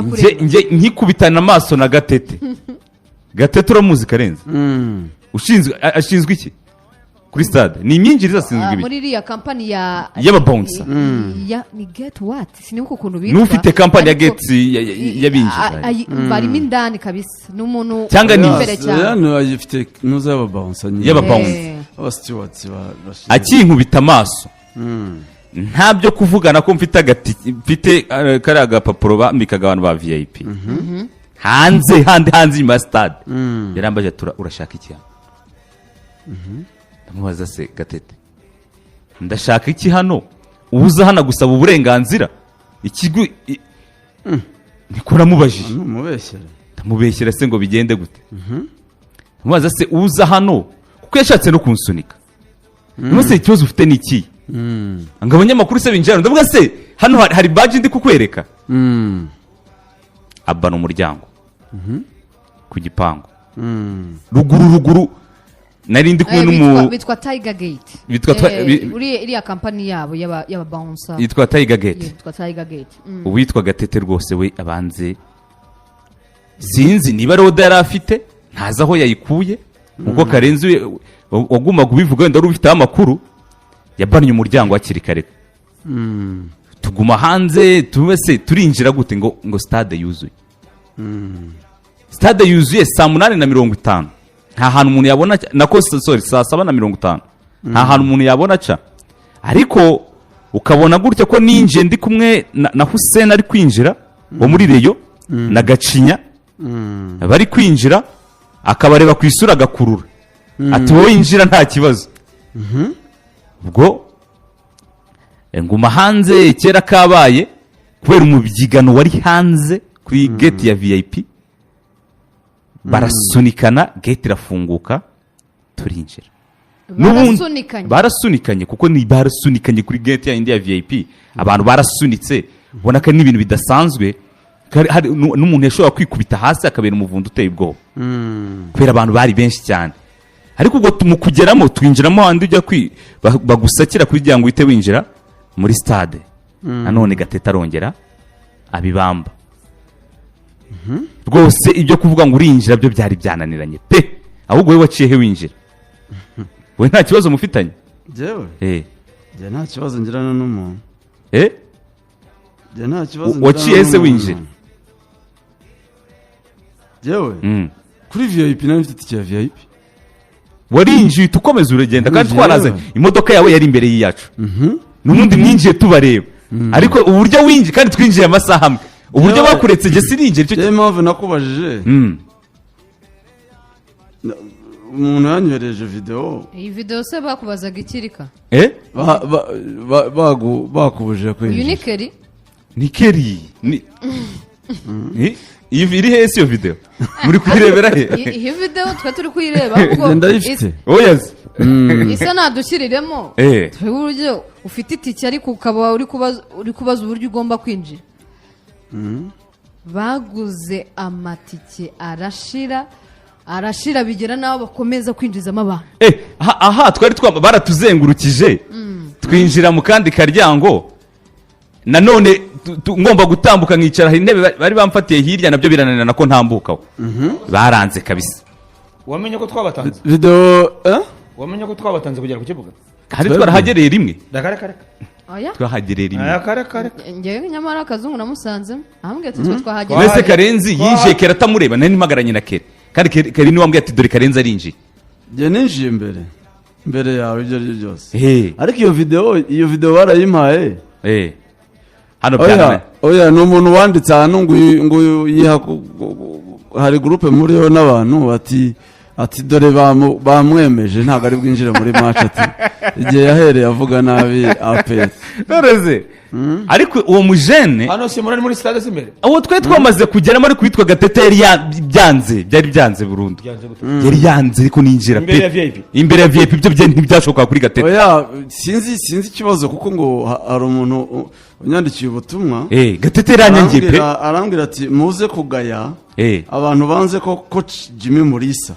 Nge nkikubitana amaso na Gatete. Gatete uramuzi, Karenzi? Ushinzwe ashinzwe iki kuri stade? Ni imyinjirize? Ashinzwe ibiki? Muri iriya kampani ya Y'ababouncer. Ya ni Get What, sinibuka ukuntu bitwa. N'ufite kampani ya Ariko gate y'abinjiza. Barimo indani kabisa, ni umuntu Cyangwa ni- uri imbere cyane. Hano ayifite nuza y'ababouncer nyine. Y'ababouncer. Aba stewards bashinzwe. Akinkubita amaso, nta byo kuvugana ko mfite agati, mfite kariya gapapuro bambikaga abantu ba VIP hanze, handi hanze inyuma ya stade. Yarambaje ati: "Urashaka iki hano?" Ndamubaza: "Se Gatete, ndashaka iki hano? Uza hano gusaba uburenganzira ikigo Niko namubajije. Numubeshyera. Ndamubeshyera se ngo bigende gute? Ndamubaza se uza hano, kuko yashatse no kunsunika. Niba se ikibazo ufite ni ikihe ngo abanyamakuru se binjira hano? Ndavuga se hano hari badge ndi kukwereka? Abana umuryango ku gipangu ruguru ruguru nari ndi kumwe n'umu Bitwa Tiger Gate. Bitwa Iriya kampani yabo y'ababouncer. Yitwa Tiger Gate. Yitwa Tiger Gate. Uwitwa Gatete rwose we abanze, sinzi niba roda yari afite, ntazi aho yayikuye, kuko Karenzi we wagumaga ubivuga wenda wari ubifiteho amakuru. Yabannye umuryango hakiri kare, tuguma hanze. Tube se turinjira gute ngo stade yuzuye? Stade yuzuye saa 8:50, nta hantu umuntu yabona nako sorry, saa 7:50, nta hantu umuntu yabona aca. Ariko ukabona gutya ko ninjiye ndi kumwe na Hussein ari kwinjira wo muri Rayon na Gacinya bari kwinjira, akabareba ku isura, agakurura ati: "Wowe injira, nta kibazo." Ubwo nguma hanze. Kera kabaye, kubera umubyigano wari hanze kuri gate ya VIP, barasunikana, gate irafunguka, turinjira. Barasunikanye? Barasunikanye, kuko ni barasunikanye kuri gate ya indi ya VIP. Abantu barasunitse, ubona ko ari n'ibintu bidasanzwe. Hari n'umuntu yashobora kwikubita hasi akabera umuvundo uteye ubwoba kubera abantu bari benshi cyane. Ariko ubwo mu kugeramo, twinjiramo handi ujya bagusakira kugira ngo uhite winjira muri stade. Nanone Gatete arongera abibamba rwose. Ibyo kuvuga ngo urinjira byo byari byananiranye pe. Ahubwo wowe waciye he winjira? We nta kibazo mufitanye? Njyewe? Eh. Njye nta kibazo ngirana n'umuntu. Eh. Njye nta kibazo ngirana Waciye he se n'umuntu. winjira? Njyewe kuri VIP nari mfite itike ya VIP. Warinjiye uhita ukomeza uragenda kandi Ninjiye. twarazanye imodoka yawe yari imbere y'iyacu, n'ubundi mwinjiye tubareba. Ariko uburyo winjiye, kandi twinjiye amasaha amwe, uburyo bakuretse njye sininjira icyo Njyewe impamvu nakubajije, umuntu yanyohereje videwo. Iyi videwo se bakubazaga ikirika? Eh. Bakubujije Uyu kwinjira. ni Keri. Ni Keri. Ni iyi iri he se? Iyo videwo muri kuyirebera he? Iyi videwo twe turi kuyireba ahubwo. Njye ndayifite. Oya se. Isa nadushyiriremo. Eh. Turebe uburyo ufite itike ariko ukaba uri kubaza uburyo ugomba kwinjira. Baguze amatike arashira, arashira, bigera n'aho bakomeza kwinjizamo abantu. Eh, aha twari baratuzengurukije, twinjira mu kandi karyango. Nanone ngomba gutambuka nkicara, hari intebe bari bamfatiye hirya, nabyo birananirana ko ntambukaho, baranze kabisa. Wamenye ko twabatanze? Videwo, eh? Wamenye ko twabatanze kugera ku kibuga? Hari twarahagereye rimwe. Reka, reka, reka. Oya. Twahagereye rimwe. Aya, kare kare. Ngewe nyamara akazungu namusanzemo ahambwira ati: "Twe twahageze." Mbese Karenzi yinjiye kera atamureba? Nari mpagaranye na Kere, kandi Kere niwe wambwiye ati: "Dore Karenzi arinjiye." Njye ninjiye mbere mbere yawe, ibyo ari byo byose. Eh. Ariko iyo videwo barayimpaye. Eh, hano Oya. byananiye. Oya, ni umuntu wanditse ahantu ngo uyu yiha hari groupe muriho n'abantu ati: "Dore bamwemeje, ntabwo ari bwinjire muri match," ati igihe yahereye avuga nabi APR. Ntoreze, ariko uwo mujene Hano si muri stade si imbere? Uwo twari twamaze kugeramo, ariko witwa Gatete yari byanze, byari byanze burundu. Byanze gute? Yari yanze ariko ninjira Imbere pe. ya VIP? Imbere ya VIP ibyo ntibyashobokaga kuri Gatete. Oya, sinzi ikibazo, kuko ngo hari umuntu unyandikiye ubutumwa. Eh, Gatete yaranyangiye pe. Arambwira ati: "Muze kugaya Eh. abantu banze ko coach Jimmy Mulisa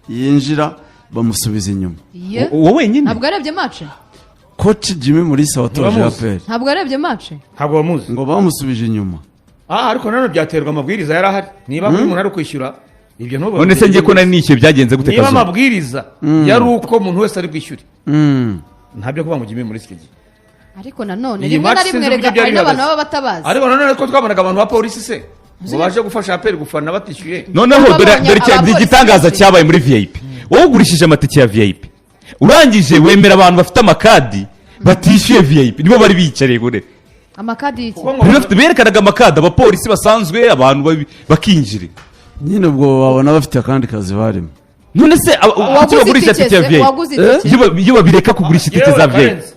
yinjira, bamusubiza inyuma." Ye. Uwo wenyine? Ntabwo yarebye match. Coach Jimmy Mulisa watoje Ntibamuzi. APR. Ntabwo yarebye match. Ntabwo bamuzi. Ngo bamusubije inyuma. Ah, ariko nanone byaterwa amabwiriza yari ahari. Niba buri muntu ari kwishyura, ibyo ntubu. None se njye ko nari nishyuye, byagenze gute? Niba Kazungu. amabwiriza yari uko umuntu wese ari bwishyure, ntabyo kuvuga ngo ujye muri iki gihe. Ariko nanone Iyi rimwe na match rimwe sinzi rega uburyo byari hari n'abantu bihagaze. baba batabazi. Ariko nanone ko twabonaga abantu ba polisi se ngo baje gufasha APR gufana batishyuye? Noneho dore Babonye dore abapolisi igitangaza benshi. cyabaye muri VIP. Wowe ugurishije amatike ya VIP, urangije wemera abantu bafite amakadi batishyuye VIP, nibo bari biyicariye kure. Amakadi y'iki? Kuko ngo Bari berekanaga amakadi, abapolisi basanzwe, abantu bakinjira. Nyine ubwo babona bafite akandi kazi barimo. None se kuki Uwaguze bagurisha itike itike ya se? VIP? Uwaguze itike? Iyo babireka kugurisha itike za Yewe, VIP. Karenzi,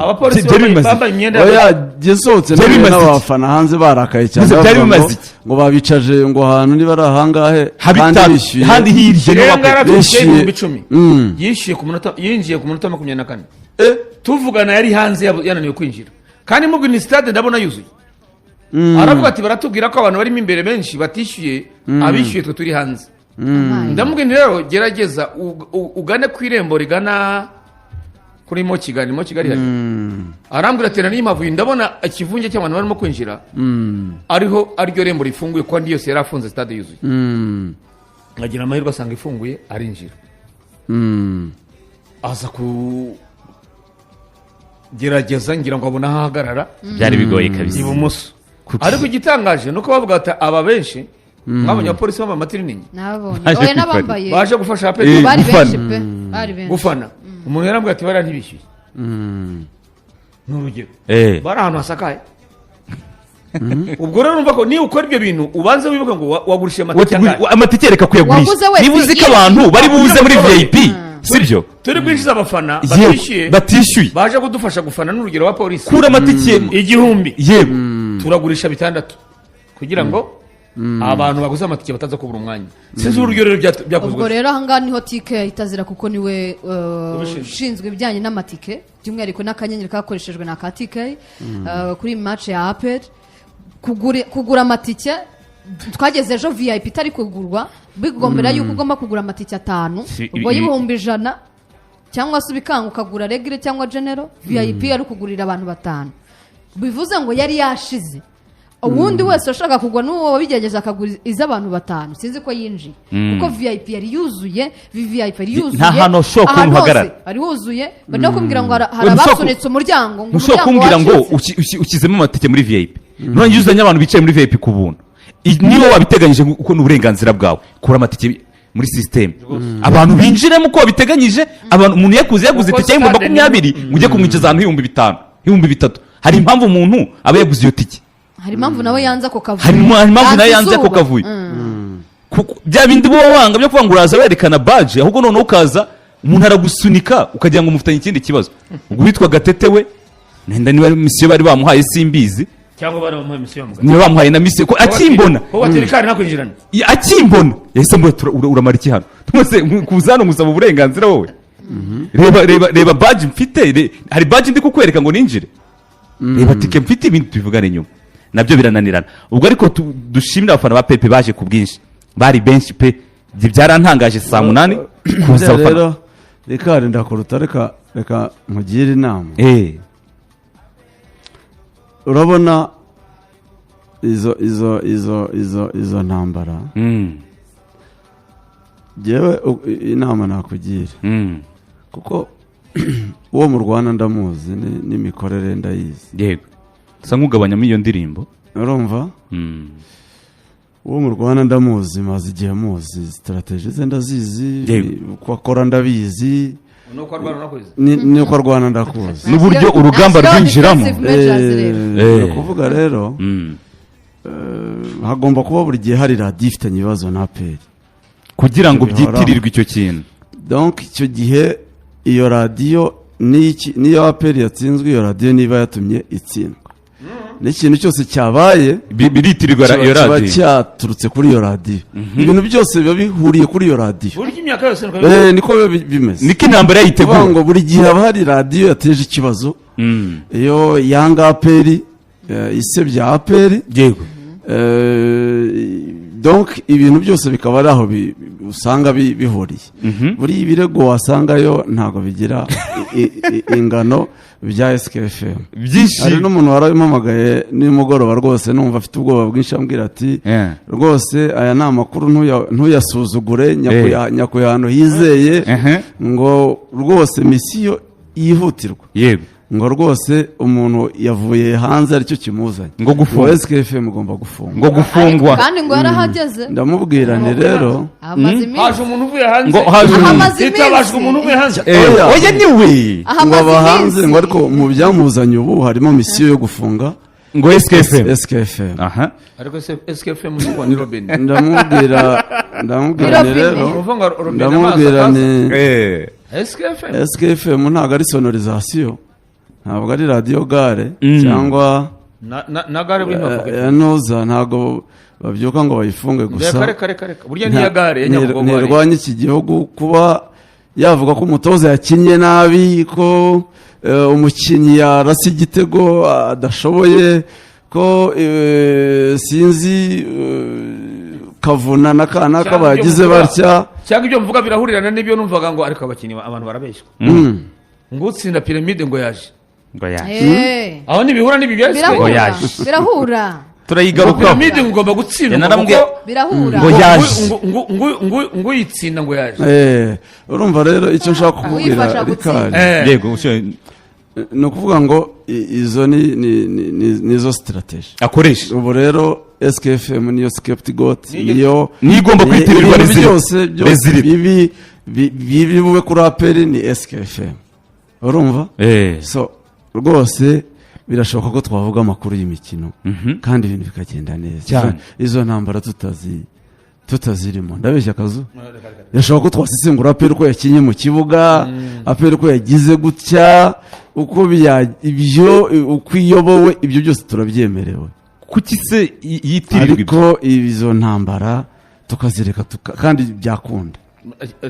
abapolisi Byari bambaye bimaze iki? bambaye imyenda Oya, gisohotse Byari bimaze iki? n'abafana hanze barakaye cyane, Mbese byari bavuga ngo bimaze iki? ngo babicaje ngo ahantu niba ari ahangahe kandi Habitatu bishyuye. handi hirya niho Kirenga bakwiye. yarafite Bishyuye. 10,000. Yishyuye ku munota, yinjiye ku munota 24. Tuvugana yari hanze, yananiwe kwinjira, kandi mubwo ni stade ndabona yuzuye. Aravuga ati: "Baratubwira ko abantu barimo imbere benshi batishyuye, abishyuye twe turi hanze." Amaye. Ndamubwira nti: "Rero gerageza ugane ku irembo rigana kuri mo Kigali, mo Kigali hari." Arambwira ati: "Niyo mpamvu ndabona ikivunge cy'abantu barimo kwinjira, ariho ariryo rembo rifunguye, kuko andi yose yari afunze, stade yuzuye." Agira amahirwe asanga ifunguye, arinjira. Aza kugerageza, ngira ngo abone aho ahagarara. Byari bigoye kabisa. Ibumoso. Kuki? Ariko igitangaje ni uko bavuga ati aba benshi mwabonye abapolisi bambaye amatiriningi. Nababonye. Baje Oya, kwifata. n'abambaye. Baje gufasha APR Bari gufana. benshi pe, bari benshi. Gufana. Umuntu yarambwira ati: "Bariya ntibishyuye." Ni urugero. Bari ahantu hasakaye. Ubwo rero urumva ko niba ukora ibyo bintu, ubanze wibuke ngo wagurishije amatike angahe. Amatike reka kuyagurisha. Waguze wese Niba uzi ko yinjiye. abantu bari buze muri VIP, sibyo? Turi bwinjiza abafana Yewe, batishyuye, batishyuye, baje kudufasha gufana, n'urugero wa polisi kura amatike 1000, turagurisha 600 kugira ngo abantu baguze amatike bataza kubura umwanya. Sinzi uburyo rero byakozwe. Ubwo rero ahangaha niho tike itazira, kuko niwe Ubishinzwe. ushinzwe ibijyanye n'amatike, by'umwihariko n'akanyenyeri kakoreshejwe na ka tike kuri match ya APR. Kugura amatike, twageze ejo VIP itari kugurwa, bigombera yuko ugomba kugura amatike atanu, ubwo y'100,000, cyangwa se ubikanga ukagura regular cyangwa general. VIP ari kugurira abantu batanu, bivuze ngo yari yashize. Uwundi wese washaka kugura n'uwo wabigerageza akagura iz'abantu batanu, sinzi ko yinjiye, kuko VIP yari yuzuye, VVIP yari yuzuye. Nta hantu ushobora kubona Ahantu hose uhagarara. hari huzuye. Bari no kumbwira ngo hari We, abasunitse umuryango, ngo ntushobora umuryango kumbwira ngo wacitse. ushyizemo amatike muri VIP, nurangiza uzanye abantu bicaye muri VIP ku buntu. Niba wabiteganyije, kuko ni uburenganzira bwawe, kura amatike muri système, abantu binjiremo uko wabiteganyije. Abantu, umuntu yakuze yaguze Kuko itike y'ibihumbi stade ni- 20 ngo ujye kumwicaza ahantu 5000, 3000. Hari impamvu umuntu aba yaguze iyo tike. Hari impamvu nawe yanze ako kavuyo. Hari impamvu nawe yanze ako izuba. kavuyo. Kuko bya bindi uba wanga byo kuvuga ngo uraza werekana badge, ahubwo noneho ukaza umuntu aragusunika ukagira ngo mufitanye ikindi kibazo. Ubwo witwa Gatete we, nenda niba ari mission bari bamuhaye simbizi. Cyangwa bari bamuhaye mission ya muganga. Niba bamuhaye na mission, ko akimbona Wowe watera ntakwinjirana. Akimbona yahise mbona uramara iki hano? Twese kuza hano ngusaba uburenganzira wowe? Reba, reba, reba badge mfite. Hari badge ndi kukwereka ngo ninjire? Reba tike mfite, ibindi tubivugane nyuma. Nabyo birananirana. Ubwo ariko dushimire abafana ba Pepe baje ku bwinshi, bari benshi pe. Ibyo byarantangaje saa 8 kuza Buriya abafana. Rero reka ndakuruta, reka nkugire inama. Urabona izo ntambara, njyewe inama nakugira, kuko uwo mu Rwanda ndamuzi, n'imikorere ndayizi. Yego, usa nk'ugabanyamo iyo ndirimbo. Urumva, uwo mu Rwanda ndamuzi, maze igihe muzi, strategy ze ndazizi, uko akora ndabizi. Nuko arwana nakoze. Nuko arwana ndakuzi. N'uburyo urugamba Nashyiraho rwinjiramo. defensive measures rero. Ni ukuvuga rero, hagomba kuba buri gihe hari radiyo ifitanye ibibazo na APR kugira ngo Bihoraho. byitirirwe icyo kintu. Donc icyo gihe iyo radiyo niyo APR yatsinzwe, iyo radiyo niba yatumye itsindwa, n'ikintu cyose cyabaye Biritirirwa iyo kiba radiyo. cyaturutse kuri iyo radiyo. Ibintu byose biba bihuriye kuri iyo radiyo. Burya imyaka yose niko Niko biba bimeze. Niko intambara Kuvuga yayitegura. ngo buri gihe haba hari radiyo yateje ikibazo, iyo yanga APR, isebya APR. Donc ibintu byose bikaba ari aho. usanga bihuriye. Buriya ibirego wasangayo ntabwo bigira ingano bya SKFM. Byinshi. Hari n'umuntu warabimpamagaye nimugoroba rwose, numva afite ubwoba bwinshi, ambwira ati: "Rwose aya ni amakuru, ntuyasuzugure, nyakuye ahantu hizeye." Ngo rwose mission yihutirwa, ngo rwose umuntu yavuye hanze aricyo kimuzanye, Ngo gufunga. ngo SKFM igomba gufungwa. Ngo gufungwa. Kandi ngo yarahageze. Ndamubwira nti rero Ahamaze iminsi. Haje umuntu uvuye hanze. Ngo haje umuntu. Ahamaze iminsi. Hitabajwe umuntu uvuye hanze. Oya. Oya, niwe. Ngo Ahamaze aba hanze, iminsi. ngo ariko mu byamuzanye ubu harimo mission yo gufunga ngo SKFM. SKFM. Aha. Ariko se SKFM ni ni Robin? Ndamubwira Ni nti Robin. rero, Uvuga ngo Robin ndamubwira amazi ni SKFM. SKFM ntabwo ari sonorisation, ntabwo ari radiyo gare cyangwa Na gare buri ntibavuga. Noza ntabwo babyuka ngo bayifunge gusa. Reka, reka, reka, reka, burya niya gare ya Nyabugogo hari. Ntirwanya iki gihugu kuba yavuga ko umutoza yakinnye nabi, ko umukinnyi yarasa igitego adashoboye, ko sinzi Kavuna na kanaka Cyangwa ibyo bagize batya. Cyangwa ibyo mvuga birahurirana n'ibyo numvaga ngo ariko abakinnyi abantu barabeshywa, ngo utsinda Piramide ngo yaje. Ngo yaje. Aho ntibihura n'ibi bya SK? Birahura. Yaje. Birahura. Turayigarukaho. Piramide ngo ugomba gutsinda Naramubwiye- Birahura. Ngo yaje. Ngo uyitsinda ngo yaje. Urumva rero icyo nshaka kukubwira, Uyifasha Rikari, gutsinda. Yego, ni ukuvuga ngo izo nizo strategy akoresha. Ubu rero SKFM niyo scapegoat, niyo Niyo igomba kwitirirwa ibintu résultat. byose byose Résultat. bibi biri bube kuri APR ni SKFM, urumva? So rwose birashoboka ko twavuga amakuru y'imikino kandi ibintu bikagenda neza. Cyane. Izo ntambara tutazirimo. Ndabeshya, akazu? Birashoboka ko twasesengura APR uko yakinnye mu kibuga, APR uko yagize gutya, uko ibyo uko iyobowe, ibyo byose turabyemerewe. Kuki se yitirirwa ibyo? Ariko izo ntambara tukazireka, kandi byakunda.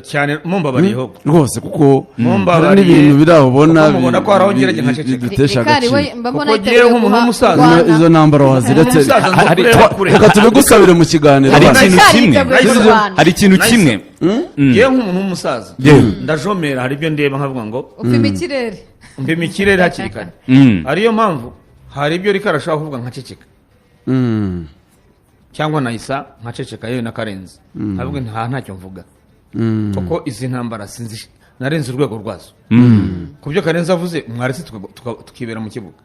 Cyane, mumbabariye ho. Rwose, kuko hari Mumbabariye. n'ibintu biri aho ubona Kuko mubona ko hari aho ngerageza nkaceceka. bidutesha Rikari we agaciro. mba mbona Kuko ngewe yiteguye nk'umuntu w'umusaza, kurwana. Izo ntambara waziretse. Umusaza nzo kureba kure. Reka tubigusabire mu kiganiro. Hari Bana. ikintu Rikari kimwe. yiteguye kurwana. Hari ikintu Nice. kimwe. Ngewe nk'umuntu w'umusaza Yewe. ndajomera, hari ibyo ndeba nkavuga ngo Upima ikirere. Mpima ikirere hakiri kare. Ariyo mpamvu hari ibyo Rikari ashobora kuvuga nkaceceka, cyangwa nahisa nkaceceka, yewe na Karenzi nkavuga ntacyo mvuga, kuko izi ntambara sinzi, narenze urwego rwazo. Ku byo Karenzi avuze, mwaretse tukibera mu kibuga.